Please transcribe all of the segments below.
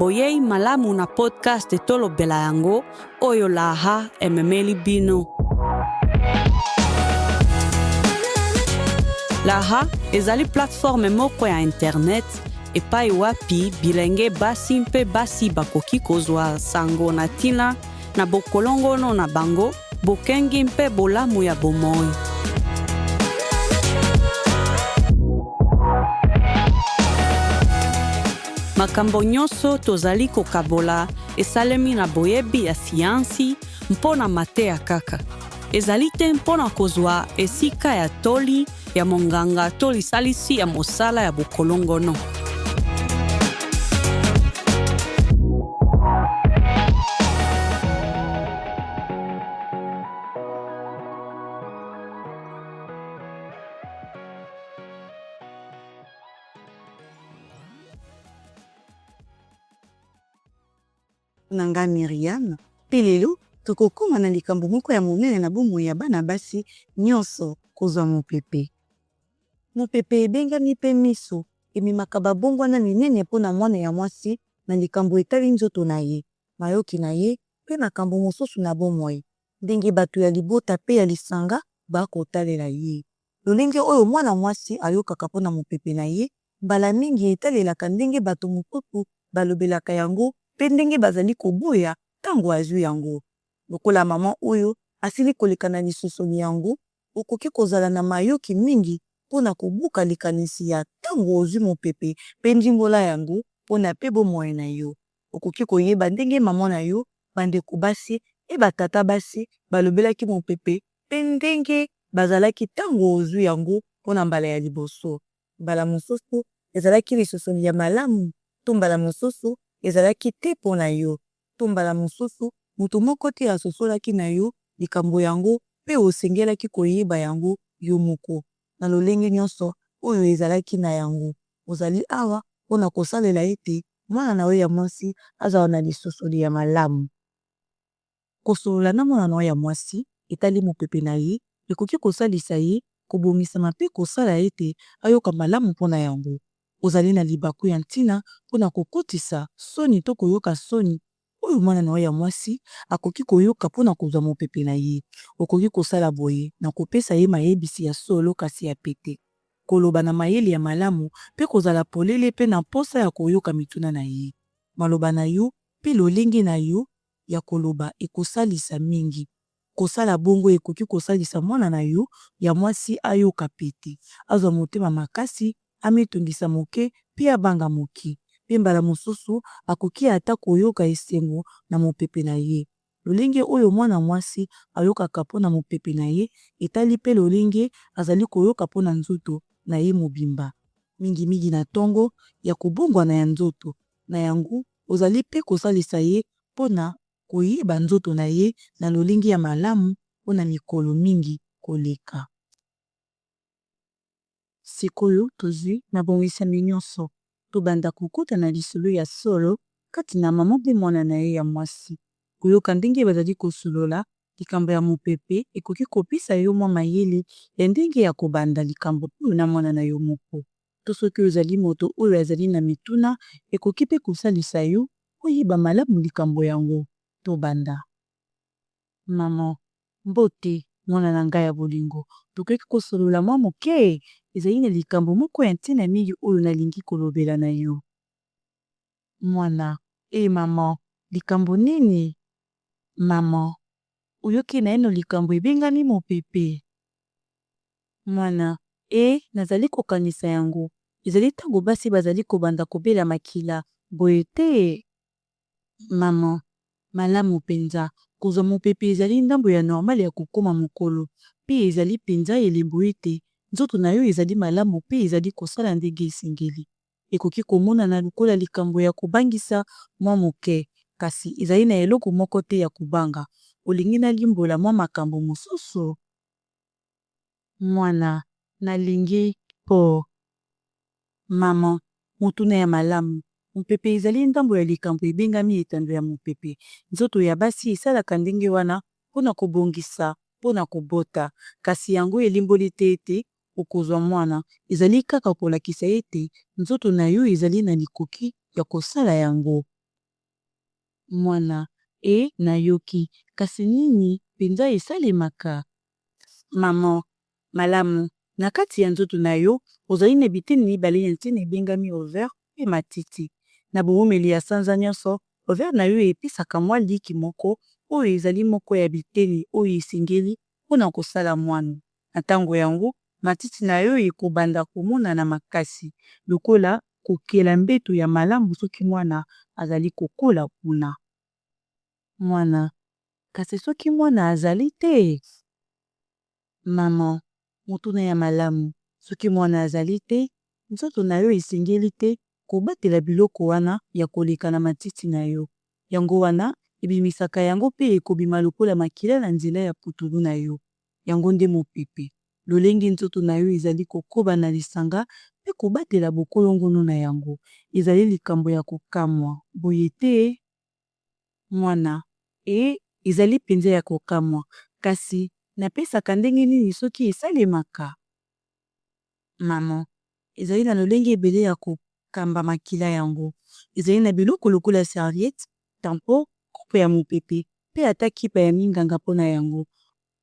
Boyei malamu na podcast Tolobela yango oyo Laha ememeli bino. Laha ezali plateforme moko ya internet epai wapi bilenge basi mpe basi bakoki kozwa sango na ntina na bokolongono na bango, bokengi mpe bolamu ya bomoi. Makambo nyonso tozali kokabola esalemi na boyebi ya siansi mpo na mateya kaka. Ezali te mpo na kozwa esika ya toli ya monganga to lisalisi ya mosala ya bokolongono. Na nga Myriam, mpe lelo tokokoma na likambo moko ya monene na bomoi ya bana basi nyonso, kozwa mopepe. Mopepe ebengami mpe miso, ememaka babongwana minene mpo na mwana ya mwasi na likambo etali nzoto na ye, mayoki na ye, mpe makambo mosusu na bomoi. Ndenge bato ya libota mpe ya lisanga bakotalela ye. Lolenge oyo mwana mwasi ayokaka mpo na mopepe na ye mbala mingi etalelaka ndenge bato mosusu balobelaka yango mpe ndenge bazali koboya ntango azwi yango. Lokola mama oyo asili koleka na lisosoli yango, okoki kozala na mayoki mingi mpo na kobuka likanisi ya ntango ozwi mopepe mpe ndimbola yango mpo na mpe bomoi na yo. Okoki koyeba ndenge mama na yo, bandeko basi, mpe batata basi balobelaki mopepe mpe ndenge bazalaki ntango ozwi yango mpo na mbala ya liboso. Mbala mosusu ezalaki lisosoli ya malamu, to mbala mosusu ezalaki te mpo na yo, to mbala mosusu moto moko te asosolaki na yo likambo yango mpe osengelaki koyeba yango yo moko. Na lolenge nyonso oyo ezalaki na yango, ozali awa mpo na kosalela ete mwana na yo ya mwasi azala na lisosoli ya malamu. Kosolola na mwana na yo ya mwasi etali mopepe na ye ekoki kosalisa ye kobongisama mpe kosala ete ayoka malamu mpo na yango. Ozali na libaku ya ntina mpo na kokotisa soni to koyoka soni oyo mwana na yo ya mwasi akoki koyoka mpo na kozwa mopepe na ye. Okoki kosala boye na kopesa ye mayebisi ya solo kasi ya pete, koloba na mayele ya malamu mpe kozala polele mpe na mposa ya koyoka mituna na ye. Maloba na yo mpe lolenge na yo ya koloba ekosalisa mingi. Kosala bongo ekoki kosalisa mwana na yo ya mwasi ayoka pete, azwa motema makasi, amitungisa moke mpe abanga moke. Mpe mbala mosusu akoki ata koyoka esengo na mopepe na ye. Lolenge oyo mwana mwasi ayokaka mpo na mopepe na ye etali mpe lolenge azali koyoka mpo na nzoto na ye mobimba, mingimingi na ntongo ya kobongwana ya nzoto. Na yango, ozali mpe kosalisa ye mpo na koyeba nzoto na ye na lolenge ya malamu mpo na mikolo mingi koleka. Sikoyo tozwi mabongisami nyonso, tobanda kokota na lisolo ya solo kati na mama mpe mwana na ye ya mwasi. Koyoka ndenge bazali kosolola likambo ya mopepe ekoki kopesa yo mwa mayele ya ndenge ya kobanda likambo oyo na mwana na yo moko. To soki ozali moto oyo azali na mituna, ekoki mpe kosalisa yo oyeba malamu likambo yango. Tobanda. Mama, Mbote, mwana na ngai ya bolingo. Tokoki kosolola mwa moke? Ezali na likambo moko ya ntina mingi oyo nalingi kolobela na yo. Mwana, Ee mama, likambo nini? Mama, Oyoki naino likambo ebengami mopepe? Mwana, Ee, nazali kokanisa yango. Ezali ntango basi bazali kobanda kobela makila, boye te? Mama, Malamu mpenza. Kozwa mopepe ezali ndambo ya normale ya kokoma mokolo, mpe ezali mpenza elembo ete nzoto na yo ezali malamu mpe ezali kosala ndenge esengeli. Ekoki komonana lokola likambo ya kobangisa mwa moke, kasi ezali na eloko moko te ya kobanga. Olingi nalimbola mwa makambo mosusu? Mwana, Nalingi, mpo. Mama, Motuna ya malamu. Mopepe ezali ndambo ya likambo ebengami etando ya mopepe. Nzoto ya basi esalaka ndenge wana mpo na kobongisa mpo na kobota. Kasi yango elimboli te ete okozwa mwana. Ezali kaka kolakisa ete nzoto na yo ezali na likoki ya kosala yango. Mwana, Ee, nayoki. Kasi nini mpenza esalemaka? Mama, Malamu. Na kati ya nzoto na yo, ozali na biteni mibale ya ntina ebengami ovaire mpe matiti. Na boumeli ya sanza nyonso, ovaire na yo epesaka mwa liki moko, oyo ezali moko ya biteni oyo esengeli mpo na kosala mwana. Na ntango yango, matiti na yo ekobanda komonana makasi, lokola kokela mbeto ya malamu soki mwana azali kokola kuna. Mwana, Kasi soki mwana azali te? Mama, Motuna ya malamu. Soki mwana azali te, nzoto na yo esengeli te kobatela biloko wana ya koleka na matiti na yo. Yango wana, ebimisaka yango mpe ekobima lokola makila na nzela ya putulu na yo. Yango nde mopepe. Lolenge nzoto na yo ezali kokoba na lisanga mpe kobatela bokolongono na yango. Ezali likambo ya kokamwa, boye te? Mwana, Ee, ezali mpenza ya kokamwa. Kasi, napesaka ndenge nini soki esalemaka? Mama, Ezali na lolenge ebele ya kokamba makila yango. Ezali na biloko lokola serviette, tampon, kopo ya mopepe, mpe ata kipa ya minganga mpo na yango.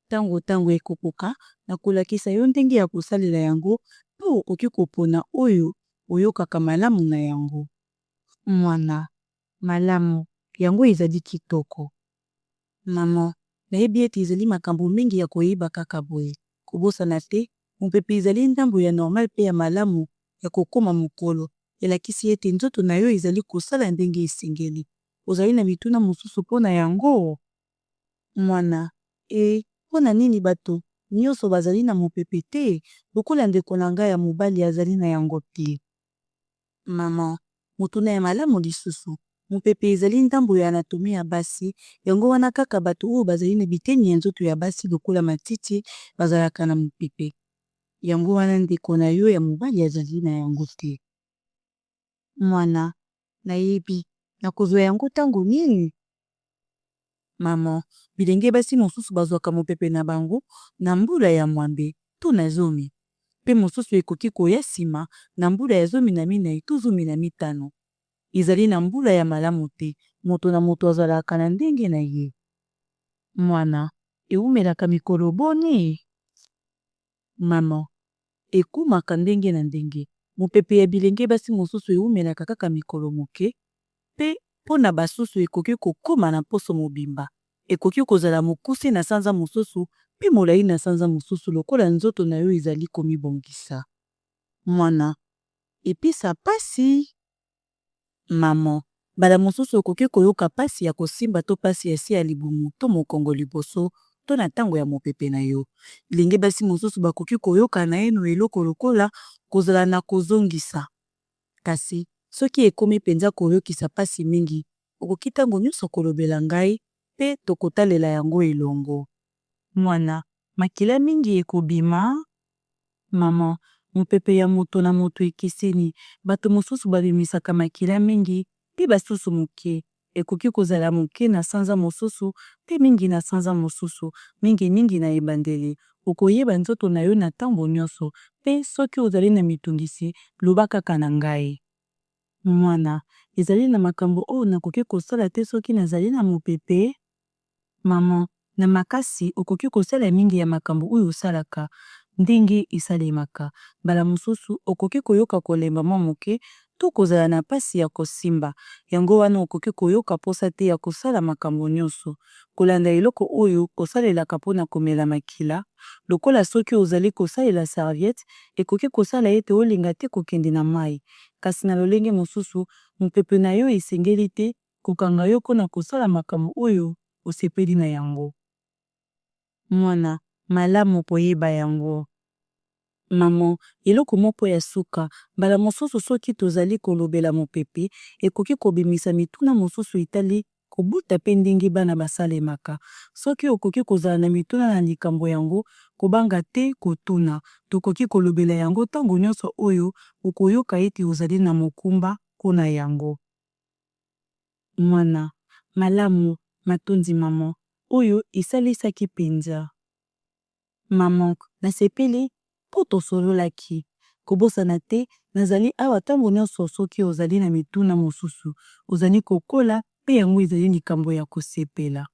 Ntango ntango ekokoka, nakolakisa yo ndenge ya kosalela yango mpe okoki kopona oyo oyokaka malamu na yango. Mwana, Malamu, yango ezali kitoko. Mama, Nayebi ete ezali makambo mingi ya koyeba kaka boye. Kobosana te, mopepe ezali ndambo ya normal mpe ya malamu ya kokoma mokolo. Elakisi ete nzoto na yo ezali kosala ndenge esengeli. Ozali na mituna mosusu mpo na yango? Mwana, Ee, mpo na nini bato nyonso bazali na mopepe te, lokola ndeko na ngai ya mobali azali na yango te? Mama, Motuna ya malamu lisusu. Mopepe ezali ndambo ya anatomie ya basi, yango wana kaka bato oyo bazali na biteni ya nzoto ya basi lokola matiti bazalaka na mopepe. Yango wana ndeko na yo ya mobali azali na yango te. Mwana, Nayebi. Nakozwa yango ntango nini? Mama, Bilenge basi mosusu bazwaka mopepe na bango na mbula ya mwambe to na zomi, mpe mosusu ekoki koya nsima na mbula ya 14 to 15. Ezali na mbula ya malamu te, moto na moto azalaka na ndenge na ye. Mwana, Eumelaka mikolo boni? Mama, Ekomaka ndenge na ndenge. Mopepe ya bilenge basi mosusu eumelaka kaka mikolo moke, mpe mpo na basusu ekoki kokoma na mposo mobimba. Ekoki kozala mokuse na sanza mosusu mpe molai na sanza mosusu lokola nzoto na yo ezali komibongisa. Mwana, Epesa mpasi? Mama, Mbala mosusu okoki koyoka mpasi ya kosimba to mpasi ya se ya libumu to mokongo liboso to na ntango ya mopepe na yo. Bilenge basi mosusu bakoki koyoka naino eloko lokola kozala na kozongisa. Kasi, soki ekomi mpenza koyokisa mpasi mingi, okoki ntango nyonso kolobela ngai mpe tokotalela yango elongo. Mwana, Makila mingi ekobima? Mama, Mopepe ya moto na moto ekeseni. Bato mosusu babimisaka makila mingi mpe basusu moke. Ekoki kozala moke na sanza mosusu mpe mingi na sanza mosusu, mingimingi na ebandeli. Okoyeba nzoto na yo na ntango nyonso, mpe soki ozali na mitungisi, loba kaka na ngai. Mwana, Ezali na makambo oyo nakoki kosala te soki nazali na mopepe? Mama, Na makasi, okoki kosala mingi ya makambo oyo osalaka ndenge esalemaka. Mbala mosusu okoki koyoka kolemba mwa moke to kozala na mpasi ya kosimba, yango wana okoki koyoka mposa te ya kosala makambo nyonso. Kolanda eloko oyo osalelaka mpo na komela makila, lokola soki ozali kosalela serviette, ekoki kosala ete olinga te kokende na mai. Kasi na lolenge mosusu, mopepe na yo esengeli te kokanga yo mpo na kosala makambo oyo osepeli na yango. Mwana, Malamu koyeba yango. Mama, Eloko moko ya suka, mbala mosusu soki tozali kolobela mopepe, ekoki kobimisa mituna mosusu etali kobota mpe ndenge bana basalemaka. Soki okoki kozala na mituna na likambo yango, kobanga te kotuna. Tokoki kolobela yango ntango nyonso oyo okoyoka ete ozali na mokumba mpo na yango. Mwana, Malamu, matondi mama. Oyo esalisaki mpenza. Mama, Nasepeli mpo tosololaki. Kobosana te, nazali awa ntango nyonso soki ozali na mituna mosusu. Ozali kokola. mpe yango ezali likambo ya kosepela.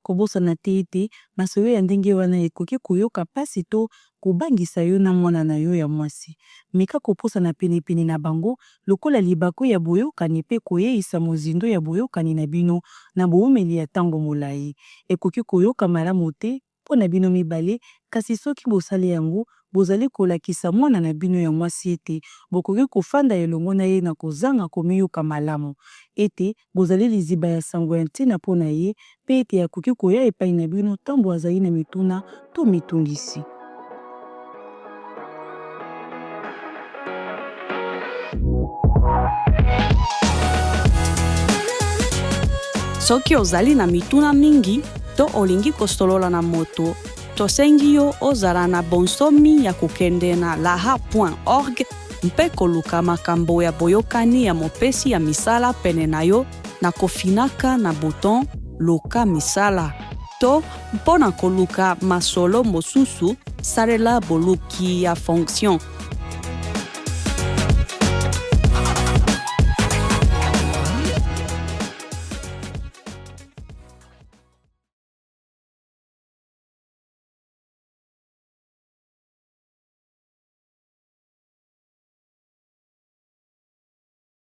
Kobosana te ete masolo ya ndenge wana ekoki koyoka mpasi to kobangisa yo na mwana na yo ya mwasi. Meka kopusana penepene na bango lokola libaku ya boyokani mpe koyeisa mozindo ya boyokani na bino na boumeli ya ntango molai. Ekoki koyoka malamu te mpo na bino mibale, kasi soki bosali yango, bozali kolakisa mwana na bino ya mwasi ete bokoki kofanda elongo na ye na kozanga komiyoka malamu, ete bozali liziba ya nsango ya ntina mpo na ye, mpe ete akoki koya epai na bino ntango azali na mituna to mitungisi. Soki ozali na mituna mingi to olingi kosolola na moto, tosengi yo ozala na bonsomi ya kokende na laha.org mpe koluka makambo ya boyokani ya mopesi ya misala pene na yo na kofinaka na bouton Luka misala to mpo na koluka masolo mosusu, salela boluki ya fonction.